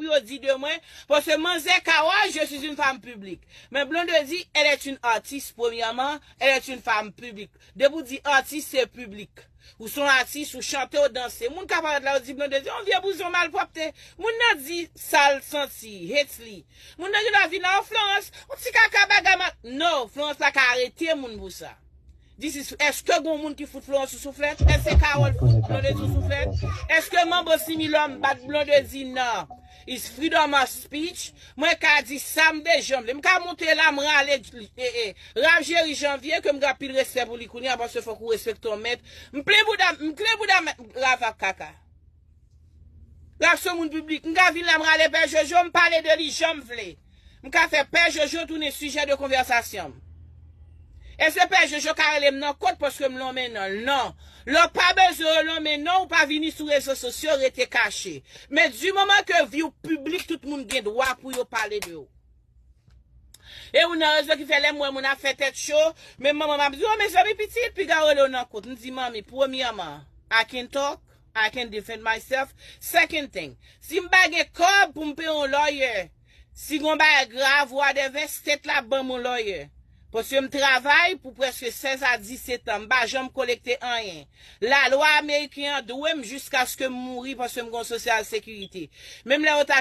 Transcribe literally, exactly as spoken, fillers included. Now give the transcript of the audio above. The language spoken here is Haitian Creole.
Blondedy de mwen, paske manzè ka wè, je suis une femme publique. Men Blondedy, elle est une artiste, premièrement, elle est une femme publique. Depi w di atis, se piblik. Ou se yon atis, ou chante, ou danse. Moun ka parèt la, yo di Blondedy, yon vye bouzon malpwòpte. Moun nan di sa l santi, hates li. Moun nan gen dwa vin la, o Florence, yon ti kaka bagay mal. Non, Florence la ka arete moun pou sa. This is, èske gon moun ki fout Florence sou souflèt? Èske Carole fout Blondedy sou souflèt? Èske Manbo Similòm bat Blondedy nan It's freedom of speech? Mwen ka di sa m de jan m vle. M ka monte la, m rale e, e, Rap Jerry Janvier, ke m gen anpil respè pou li kounye a, paske fòk ou respekte yon mèt. M plen bouda, m plen bouda mèt Rav ak kaka. Rav se moun piblik. M ka vin la, m rale Pè Jojo, m pale de li jan m vle. M ka fè Pè Jojo tounen sijè de konvèsasyon m. Èske Pè Jojo ka rele m nan kont paske m lonmen non l? Non. Lè w pa bezwen yo lonmen non, ou pa vini sou rezo sosyo, rete kache. Men di moman ke vi w piblik, tout moun gen dwa pou yo pale de ou. E ou nan rezon ki fè lè m wè moun ap fè tèt cho, men manman m ap di, o mezanmi pitit, piga w rele w nan kont. M di, manmi, premyèman, I can talk, I can defend myself. Second thing, si m pa gen kòb pou m peye yon lawyer, si gon bagay grav, whatever, state la ban m yon lawyer. Paske m travay pou prèske sèz a disèt an, m pa janm kolekte anyen. Lalwa ameriken an dwe m jiskaske m mouri paske m gon sosyal sekirite. Menm lè yo ta